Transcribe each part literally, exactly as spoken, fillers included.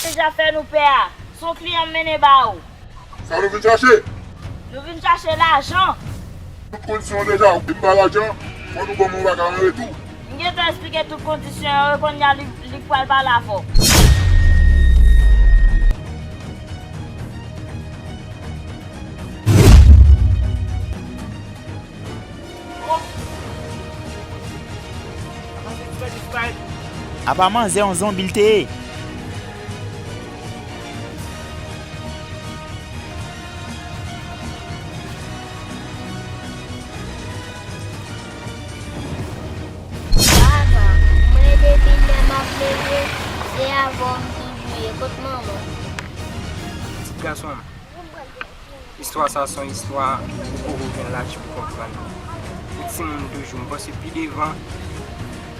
Deja fè nou pè a. Se yon kliyan m mennen ba ou. Sa nou vin chache? Nou vin chache lajan. Tout kondisyon an deja, ou di m pa lajan, fò nou ban m yon bagay an retou. M gentan eksplike tout kondisyon yo, kounye a li, li pral pale avè w. Apa manzè yon zonbi l te ye? Papa, mwen depi lè m ap leve, se avè w m toujou ye. Kot manman w? Ti gason m. Istwa sa se yon istwa ou poko gen laj pou konprann. Ou timoun toujou, m panse pi devan,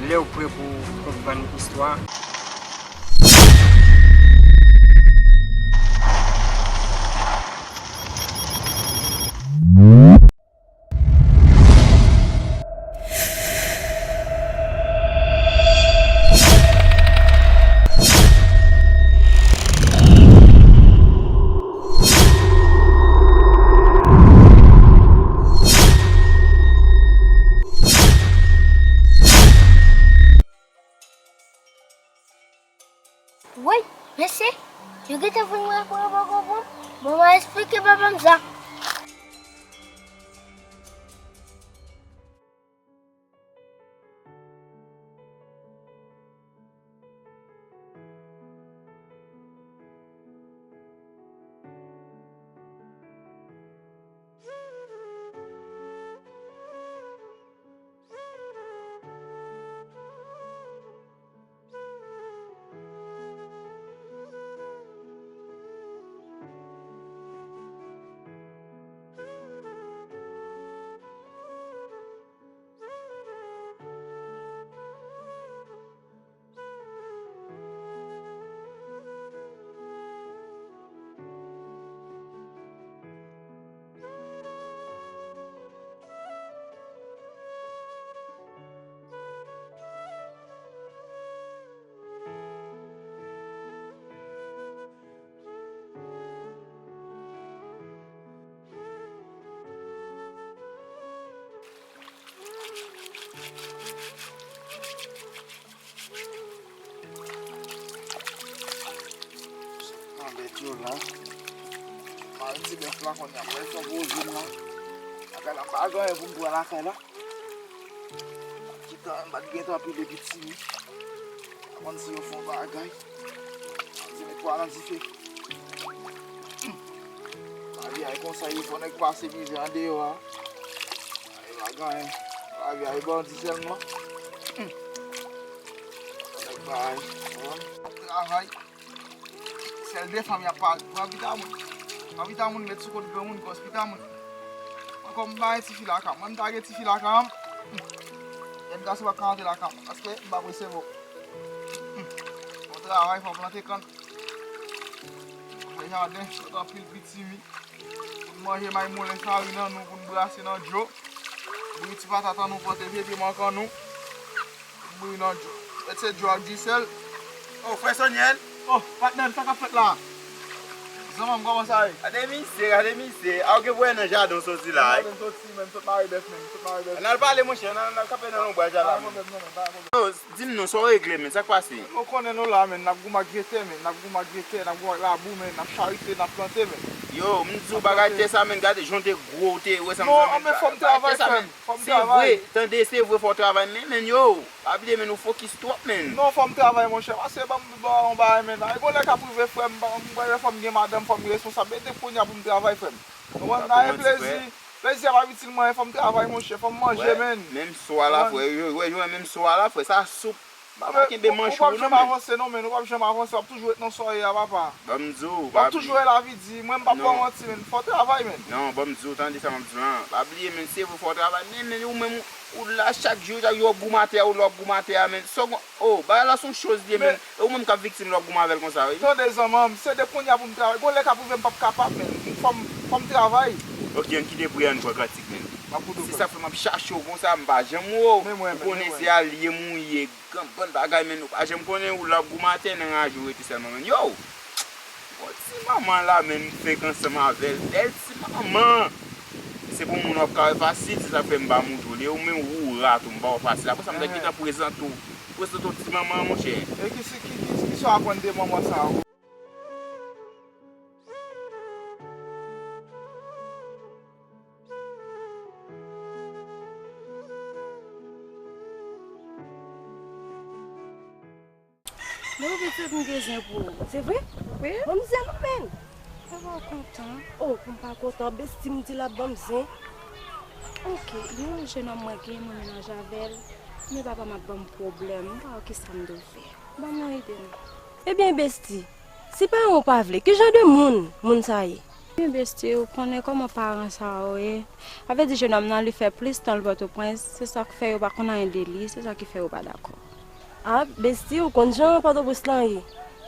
lè w prè pou w konprann istwa. Woy, mesye, yo gentan vin mwen pou yo pa konprann. Bon, mwen eksplike papa m sa. Nan bèt yo la. Mari ti bèf la kounye a. Mwen fè gwo zye m la. Lakay la, m pa gen anyen pou m pran lakay la. Chita, m pa t gen tan pile pitimi. Pa konn si yo fè yon bagay. Di met pwa nan dife. Lavi a e konsa ye, fò nèg pase mizè andeyò a. Ay, pa gen anyen. Lavi a e bandi sèlman. Fò nèg bay. Konprann? Ap travay. Sèl defanm y ap pale, pran pita moun. Pran pita moun, met sou kont granmoun, kòs pita moun. Mwen kòm m pa gen tifi lakay mwen, m ta gen tifi lakay m. Jèn gason p ap ka rantre lakay mwen, paske m p ap resevwa w. Bon travay, fò w plante kann. Fè jaden, fè anpil pitimi. Pou n manje may moulen fari nan nou, pou n brase nan djo. Bouyi ti patat an nou, pote vye pye mank an nou. Bouyi nan djo. Mèt se djo ak disèl. Oh, frè Sonyèl. Oh, patnè m, sa k ap fèt la? Zanmi m, kòman sa ye? Gade misye, gade misye. A, ou gen pwoblèm nan jaden w soti la, wi. Jaden m soti, men, m sot mare bèf, men, m sot mare bèf. Ann al pale, monchè, ann al, ann al kanpe nan lonbraj la, men. Pa gen pwoblèm, non, men, pa gen pwoblèm. Yo, di m non, sa w regle, men, sa k pase? Ou konnen nou la, men, n ap goumen ak gete, men, n ap goumen ak gete, n ap goumen ak labou, men, n ap charite, n ap plante, men. Yo, m di w bagay tè sa, men, gade jan w te gwo, w te wè sa m di w, men, bagay tè sa, men. Fò m travay, frè m. Fò m travay. Se vre, tande, se vre, fò w travay, men, men, yo, pa bliye, men, ou fokis twòp, men. Non, fò m travay, monchè, paske ban m, ban m yon bagay, men, ay, gon lè k ap rive, frè m, m prale, fò m gen madanm, fò m gen responsab, e depi kounye a pou m travay, frè m. Ou konprann? Nan e plezi, plezi a pa itil mwen, fò m travay, monchè, fò m manje, men. Menm swa la, frè, yo, yo, yo, menm swa la, frè, sa soup. Ou pa kenbe manch ou, non, men. Ou p ap janm avanse, non, men, ou p ap janm avanse, w ap toujou ret nan sòyè a, papa. Ban m di w, w ap toujou wè lavi di, mwen m p ap ba w manti, men, fò w travay, men. Non, ban m di w, tande sa m ap di w lan, pa bliye, men, se vre fò w travay, men, men, ou menm, ou, ou la chak jou, chak jou w ap goumen atè a, ou la w ap goumen atè a, men, sa w gon, oh, bagay la se yon choz li ye, men, e ou menm k ap viktim lè w ap goumen avè l konsa, wi. Tande zanmi m, se de kounye a pou m travay, gon lè k ap rive m p ap kapab, men, fò m, fò m travay. Ok, ann kite pri a, ann pran kantik, men. Se sa k fè m ap chache w konsa, m pa janm wè w. Ou konnen se alye m ou ye, gran bann bagay, men ou pa janm konnen ou la gou maten nan raje w rete sèlman, men yo! Bon ti manman la, men m fenk ansanm avè l. Bèl ti manman! Se pou moun w ap kare fasil, se sa k fè m pa montre w li. Ou menm ou rat ou, m ba w fasil. Apre sa, m ta gentan prezante w. Prezante w ti manman an, monchè. E ki, ki, ki, ki sa w aprann de manman sa a? Bon, pitit, m gen zen pou ou. Se vre? Wi. Ban m zen non, menn. Papa w kontan. Oh, pou m pa kontan, besti m di l ap ban m zen. Ok, yon jenòm mwen gen, mwen menaj avè l. Men papa m ap ban m pwoblèm. M pa wè kisa m dwe fè. Ban m yon ide non. Ebyen, besti, si paran w pa vle, ki jan de moun moun sa ye? Ebyen, besti, ou konnen kòman paran sa yo ye. Sa vle di jenòm nan, li fè plis tan l Pòtoprens, se sa k fè yo pa konn anyen de li, se sa ki fè yo pa dakò. A, besti, ou konn jan Pòtoprens lan ye.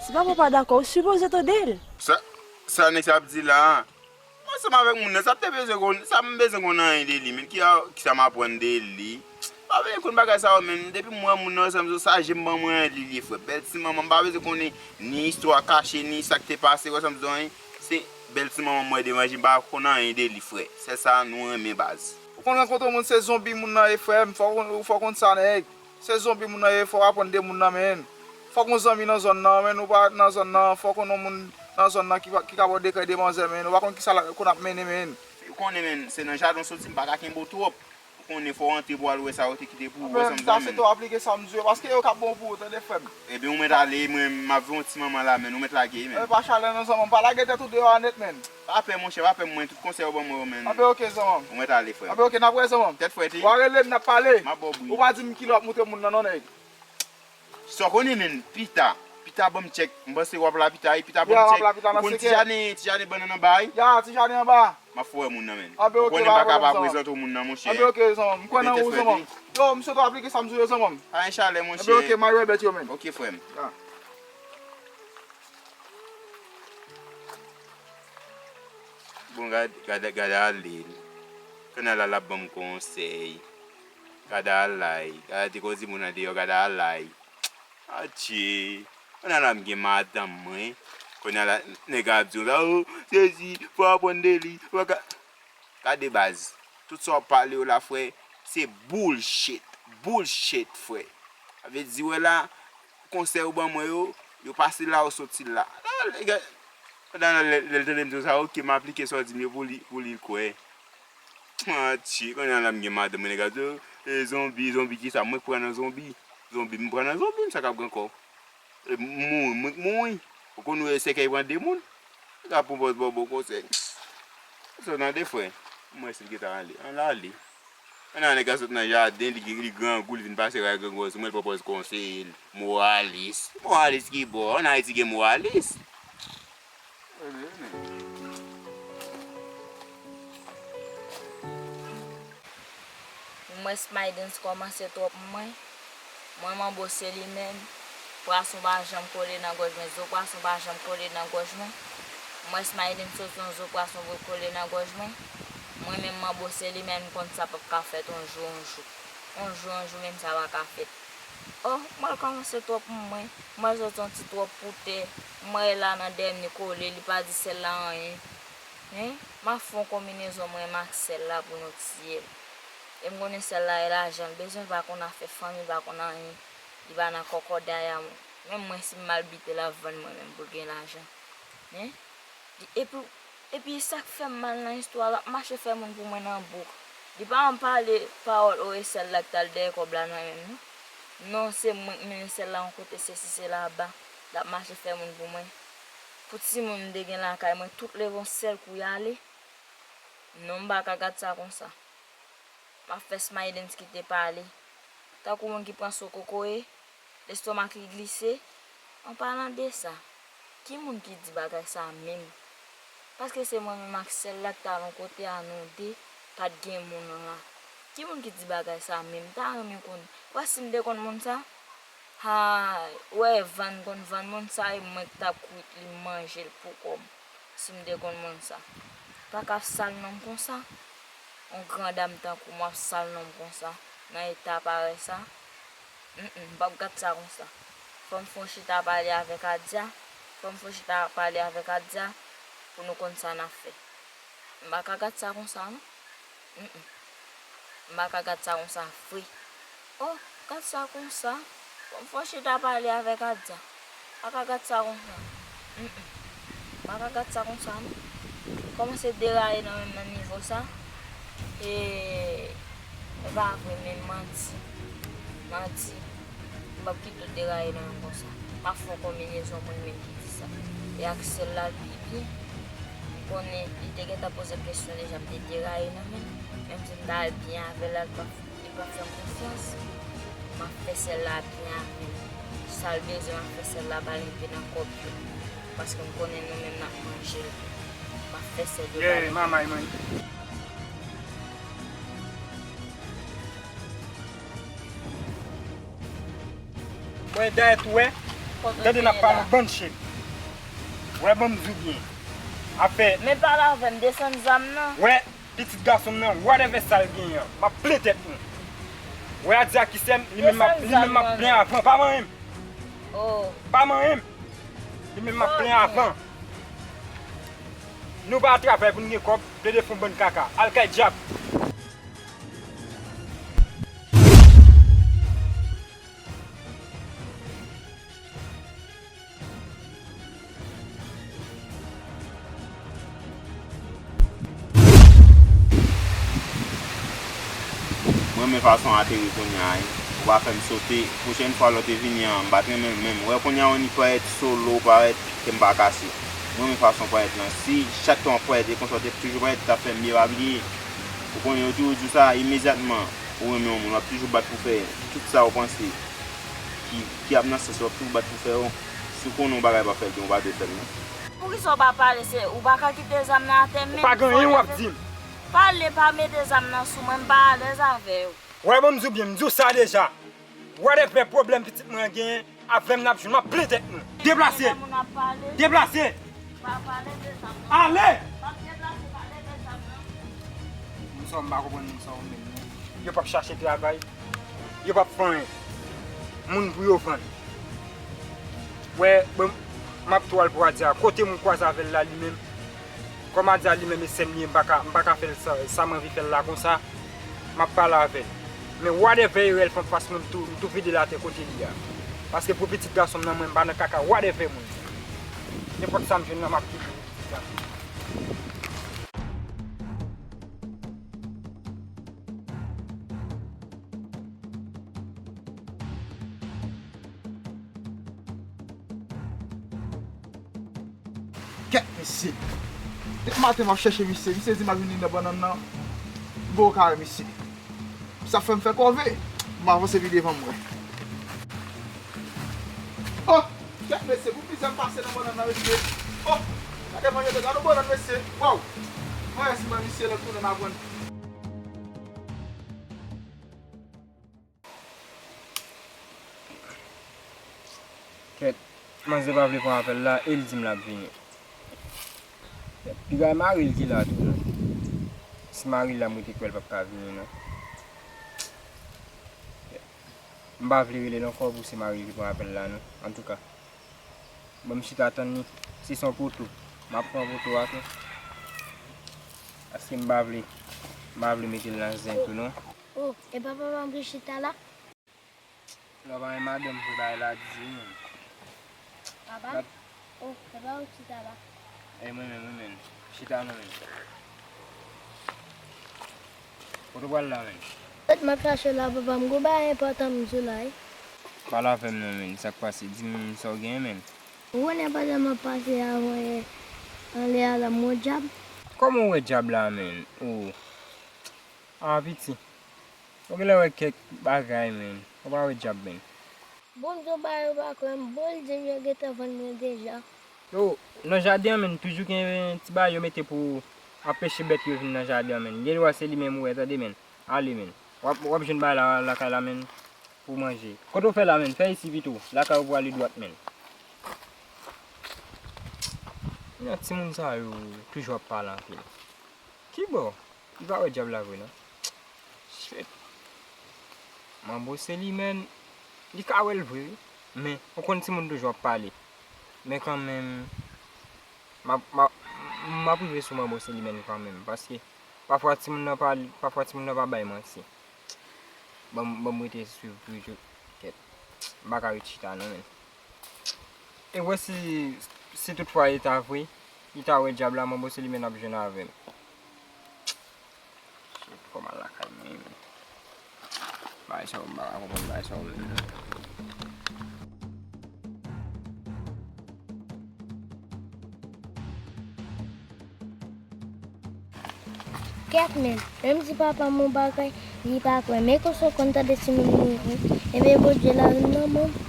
Si papa w pa dakò, ou sipoze tande l. Sa, sa nèg sa ap di la a? Mwen ansanm avèk moun nan, sa m te bezwen konn, sa m bezwen konn anyen de li, men ki, kisa m aprann de li? M pa bezwen konn bagay sa yo, men depi m wè moun nan, sa m di w, sa je m ban mwen an, li li ye, frè. Bèl ti manman, m pa bezwen konnen ni istwa kache, ni sa k te pase, wè sa m di w, se bèl ti manman m wè devan je m, m pa konn anyen de li, frè. Sèl sa nou renmen, baz. Ou konn rankontre moun, se zonbi moun nan ye, frè m, fò w konn, fò w konn sa, nèg. Se zonbi moun nan ye, fò w aprann de moun nan, menn. Fòk yon zanmi nan zòn nan, menn, ou pa nan zòn nan, fòk yon moun nan zòn nan ki, ki ka ba w dekrè de manzè, menn. Ou pa konn kisa l konn ap mennen, menn. Ou konnen, menn, se nan jaden w soti, m pa ka kenbe w twòp. Ou konnen, fò w antre pou w al wè sa yo te kite pou ou, wè sa m di w, menn. Menn, ta site w aplike sa m di w yo, paske yo ka bon pou ou, tande, frè m. Ebyen, ou mèt ale, mwen, m ap veye yon ti manman la, menn, ou mèt lage, menn. E, pa chalè non, zanmi m, pa lage tèt ou deyò a nèt, menn. Pa pè, monchè, pa pè, mwen, tout konsèy ou ban mwen yo, menn. Anben, ok, zanmi m. Ou mèt ale, frè m. Anben, ok, n ap wè, zanmi m. Tèt frèt, wi. W a rele m, n ap pale. M ap ba w bri. Ou pa di m kilè w ap montre moun nan, non, nèg. Sa w konnen, menn, pita. Pita ban m tchèk. M panse w ap la pita, wi, pita ban m tchèk. Ya, w ap la pita nan senk è. Ou konn ti jaden, ti jaden bannann anba, wi? Ya, ti jaden anba. M ap fè w wè moun nan, menn. Anben, ok, pa gen pwoblèm, zanmi m. Ou konnen m pa ka pa prezante w moun nan, monchè. Anben, ok, zanmi m. M kwè nan ou, zanmi m. Yo, m swete w aplike sa m di w yo, zanmi m. Pa gen chalè, monchè. Anben, ok, m al wè bèt yo, menn. Ok, frè m. Ya. Bon, gad, gad, gad ale. Kounye a la, l ap ban m konsèy. Gad alay. Gad ti kozi moun nan deyò, gad alay. Atye. Kounye a la, m gen madanm mwen. Kounye a la, nèg ap di w la, o, sezi, fò w aprann de li. Ou pa ka. Gade baz. Tout sa w ap pale yo la, frè, se bullshit. Bullshit, frè. Sa vle di, wè la, konsèy ou ban mwen yo, yo pase la, yo soti la. Pandan lè, lè l tande m di w sa, ok, m aplike sa w di m yo pou li, pou li l kwè. Atye, kounye a la m gen madanm mwen, nèg ap di, e, zonbi, zonbi kisa? Mwen k pran nan zonbi? Zonbi, m pran nan zonbi, m sa k ap gen ankò? E, m mouri, mwen k mouri. Ou konn wè sèkèy pran de moun? Nèg ap pran pòz ba w bon konsèy. Sa w tande, frè? M wè si l gentan ale. An l ale. Kounye a nèg la sot nan jaden, li, li grangou, li vin pase ray grangou sou mwen, li pran pòz konseye l. Moralis. Moralis ki bò? Ann Ayiti gen moralis? Mwen Smydens kòmanse twòp mwen. Mwen manbo se li menm. Pwason pa janm kole nan gòj mwen, zo pwason pa janm kole nan gòj mwen. Mwen Smiden sot yon zo pwason pou l kole nan gòj mwen. Mwen menm manbo se li menm, m konn sa p ap ka fèt yon jou, yon jou. Yon jou, yon jou menm sa pa ka fèt. Oh, m wè l kòmanse twòp mwen. M wè l sot yon ti twòp pou tè. M wè l la nan dènye kole, li pa di sèl la anyen. Hein? M ap fè yon konbinezon mwen menm ak sèl la pou nou tiye l. E m konnen sèl la e lajan l bezwen, l pa konn afè fanmi, l pa konn anyen. Li pa nan kòkòday a mwen. Menm mwen si m mal bite l ap vann mwen menm pou l gen lajan. Hein? Li, epi, epi sa k fè m mal nan istwa a, l ap mache fè moun pou mwen nan bouk. Li pa janm pale pawòl o e sèl la k t al dèyè kòb la nan men m non. Non, se mwen k mennen sèl la yon kote, sesi sela ba. L ap mache fè moun pou mwen. Pou timoun m te gen lakay mwen, tout leve yon sèl kou y ale. Non, m pa ka gad sa konsa. M ap fè Smydens kite pale. Tankou moun ki pran so kokoye, lestomak li glise. An palan de sa, ki moun ki di bagay sa menm? Paske se mwen menm ak sèl la ki t al yon kote a nou de, pa t gen moun la. Ki moun ki di bagay sa menm? M ta renmen konnen. Ou wè si m te konn moun sa? Hay, ou wè Evan konn vann moun sa, e mwen k t ap kwit li, manje l pou kò m. Si m te konn moun sa. Pa ka sal non m konsa. Yon gran dam tankou m ap sal non m konsa, nan eta parèy sa. Mm, mm, m p ap gad sa konsa. Fò m fè yon chita pale avèk Adya. Fò m fè yon chita pale avèk Adya pou nou konn sa n ap fè. M pa ka gad sa konsa non. Mm, mm. M pa ka gad sa konsa vre. Oh, gad sa konsa. Fò m fè yon chita pale avèk Adya. M pa ka gad sa konsa. Mm, mm. M pa ka gad sa konsa non. Kòmanse deraye nan menm nan nivo sa. E, e pa vre, men manti. Manti. M p ap kite w deraye nan menm konsa. M ap fè yon konbinezon mwen menm ki di sa. E ak sèl la l pi byen. M konnen li te gentan poze m kesyon deja, m te deraye nan menm. Menm si m ta al byen avè l la, l p ap, li p ap fè m konfyans. M ap fè sèl la byen avè l. Sa l bezwen, m ap fè sèl la ba l enpe nan kòb yo. Paske m konnen nou menm n ap manje l. M ap fè sèl yo ba l. Yeah, manman, manman. Mwen dayè tou wè, tande n ap pale yon bann shit. Wè, ban m di w byen. Afè. Men pale avè m, desann zam nan. Wè, pitit gason m nan, whatever sa l genyen an, m ap plen tèt nou. Wè, Adya ki sè m, li menm m ap, li menm m ap plen avan, pa manyen m. Oh. Pa manyen m. Li menm m ap plen avan. Nou pa travay pou n gen kòb, plede fè yon bann kaka. Al kay dyab. Mwen renmen fason w ateri kounye a wi. Ou pa fè m sote. Pwochèn fwa lè w te vini an, m pa t renmen l menm. Ou wè kounye a w ni parèt solo, parèt ke m pa kase. Mwen renmen fason w parèt lan. Si chak tan w ap parèt e konsa w te toujou parèt, t ap fè m byen pa bliye. Ou konnen yo toujou di w sa, imedyatman ou renmen yon moun, w ap toujou bat pou fè tout sa ou panse ki, ki ap nan sans ou, w ap toujou bat pou fè yo. Si w konnen yon bagay pa fèt byen, ou pa dwe fè l non. Poukisa w pa pale, se ou pa ka kite zam nan atè menm. Ou pa gen anyen w ap di m. Pale, pa mete zam nan sou mwen, m pa alèz avè w. Wè, bon, m di w byen, m di w sa deja. Whatever pwoblèm pitit mwen an genyen, avè m n ap jwenn, m ap plen tèt nou. Deplase! Deplase! Ale! Moun sa yo, m pa konprann moun sa yo menm non. Yo p ap chache travay, yo p ap fè anyen. Moun pou yo vann. Wè, bon, m ap tou al pou Adya. Kote m kwaze avè l la li menm, kòm Adya li menm e sè m li ye, m pa ka, m pa ka fè l sa, sa m anvi fè l la konsa. M ap pale avè l. Men whatever erè l fè m fas mwen, m tou, m tou vide l atè kote li a. Paske pou pitit gason m nan, mwen, m pa nan kaka whatever moun. Nenpòt sa m jwenn nan, m ap kite pitit gason. Kèt mesye. Depi maten m ap chèche misye. Misye di m ap vin nan bannann nan. M poko ka wè misye. Sa fè m fè kòve. M avanse pi devan m wè. Oh! Kèt mesye, pou mizè m pase nan bannann nan mesye. Oh! Gade manje de, gade yon bannann mesye. Waw! Mwen si mwen misye lè m tounen m aprann. Kèt, manzè pa vle pran apèl la e l di m l ap vini. Piga e mari l ki la tou non. Si mari l la, m rete kwè l p ap ka vini non. M pa vle rele l ankò pou se mari l ki pran apèl la non. Antouka, ban m chita tann li. Si se yon poto, m ap pran poto a tou. Paske m pa vle, m pa vle mete l nan zen tou non. Oh, e pa papa m ki chita la? Lè w pa renmen madanm vre, bagay la di wi menm. Papa? O, e pa ou ki chita la? E mwen menm, wi menm. Chita non menm. Kote w pral la menm? Mèt m ap chache w la papa, m gon bagay enpòtan pou m di w la wi. Pale avè m non menm, sa k pase? Di m sa w genyen menm. Ou konnen pandan m ap pase avan yè anlè a la m wè yon dyab. Kòman w wè dyab la menm? O. A piti. Ou genlè wè kèk bagay menm. Ou pa wè dyab menm. Bon, m di w bagay ou pa kwè m, bon, l di m yo gentan vann mwen deja. Yo, nan jaden an menm, toujou gen ti bagay yo mete pou anpeche bèt yo vin nan jaden an menm. Gen dwa se li menm ou wè, tande menm. Ale menm. W ap, w ap jwenn bagay la lakay la menm pou manje. Kote w fè la menm, fè isi pito. Lakay ou pou ale dwat menm. Nan timoun sa yo toujou ap pale anpil. Kibò? Li pa wè dyab la vre non. Shit. Manbo Selimèn, li ka wè l vre wi. Men, ou konn timoun toujou ap pale. Men kanmenm, m ap, m ap, m ap rive sou Manbo Selimèn kanmenm. Paske, pafwa timoun nan pa, pafwa timoun nan pa bay manti. Ban m, ban m rete swiv toujou. Kèt. M pa ka ret chita non, men. E wè si, si toutfwa e ta vre, li ta wè dyab la, Manbo Selimèn ap jwenn avè m. Shit, fò m al lakay mwen, men. Bagay sa yo, m pa ka konprann bagay sa yo menm non. Kèt men, lè m di papa m yon bagay, li pa kwè. Men konsa w konn tande timoun mouri, ebyen Bondye la vin nan men w.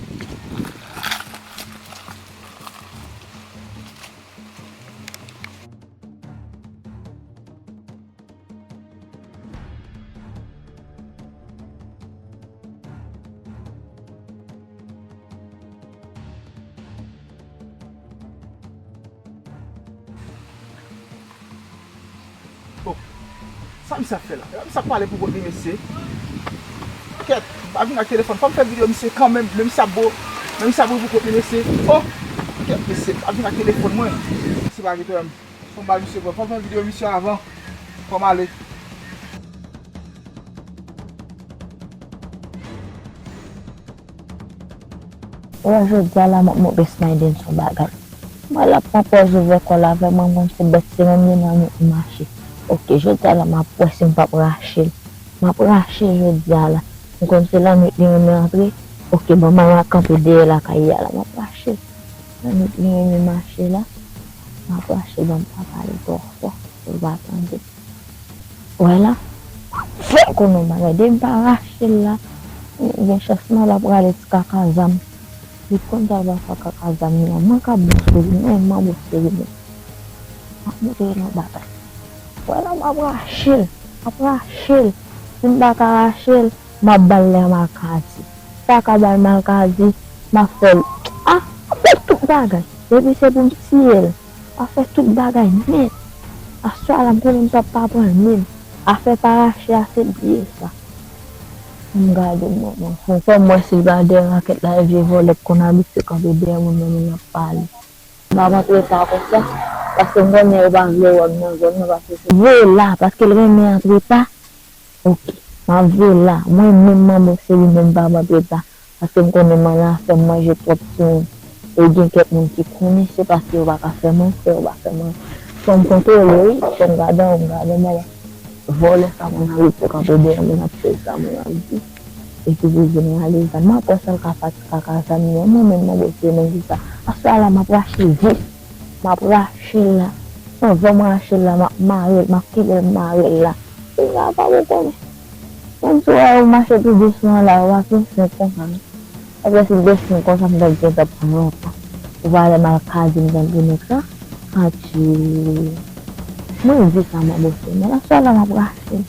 Bon, sa misye ap fè la? Misye ap pale pou kont li, mesye. Kèt, m pa vin ak telefòn. Fò m fè videyo misye kanmenm. Men misye ap bo, men misye ap bo pou kont li, mesye. Oh! Kèt, mesye, m pa vin ak telefòn mwen. Misye pa gen pwoblèm. Fò m ba misye pran. Fò m fè videyo misye avan. Fò m ale. Wè, jodi a la, m ap montre Snyden yon bagay. M wè l ap pran pòz ouvè kò l avè mwen, m konn se bèt se menm li nan men l mache. Oke, jodi a la, m ap wè si m p ap rache l. M ap rache l jodi a la. M konn se lannwit li renmen antre. Oke, ban m al kanpe dèyè lakay li a la, m ap rache l. Lannwit li renmen mache la. M ap rache l, ban m pa pale twò fò, pou l pa tande. Wè la, fè konnen bagay, depi m pa rache l la, gen chans mwen la prale ti kaka zam. Li konn sa l va fè kaka zam li an. Mwen ka bon seri, mwen, mwen bon seri, men. M ap montre nou bagay. Wè la, m ap rache l, m ap rache l. Si m pa ka rache l, m ap ba l lè malkadi. Pa ka ba l malkadi, m ap fè l. Ah, m ap fè tout bagay. Depi se pou m tiye l. A fè tout bagay nèt. Aswè a la, m konnen m p ap pa pran l menm. Afè pa rache a, se bliye sa. M gade mwen, mwen fou. Fò m wè si l pa dèyè rakèt la, e vye vòlè k konn abitye kanpe dèyè moun nan, moun ap pale. M p ap antre ta konsa, paske m konnen yo pa vle wè m nan zòn nan, paske se vye la, paske l renmen antre ta. Oke, m ap veye la. Mwen menm, manman se li menm, m p ap antre ta. Paske m konnen manman fè m manje twòp timoun. E gen kèk moun ki konnen se paske yo pa ka fè mwen, fè yo pa fè mwen. Fò m kontwole wi, fò m gade, m gade, m gade. Vòlè sa moun abitye kanpe dèyè moun ap fè sa moun ap di. Epi pou vin rale zam. M ap wè sa l ka fè ak kaka zam li an. Mwen menm, manman se menm ki sa. Aswè a la, m ap rache l vif. M ap rache l la. Anvan m rache l la, m ap mare l, m ap kenbe l mare l la. Kounye a pa pou konnen. Menm si w wè yo mache tou dousman la, yo pa tou senk konsa non. Apre si l te senk konsa, m t ap gentan pran lontan. Ou pa wè malkadi m t ap gen nèg sa? Adje. Mwen di sa m anboche, men aswè la m ap rache l.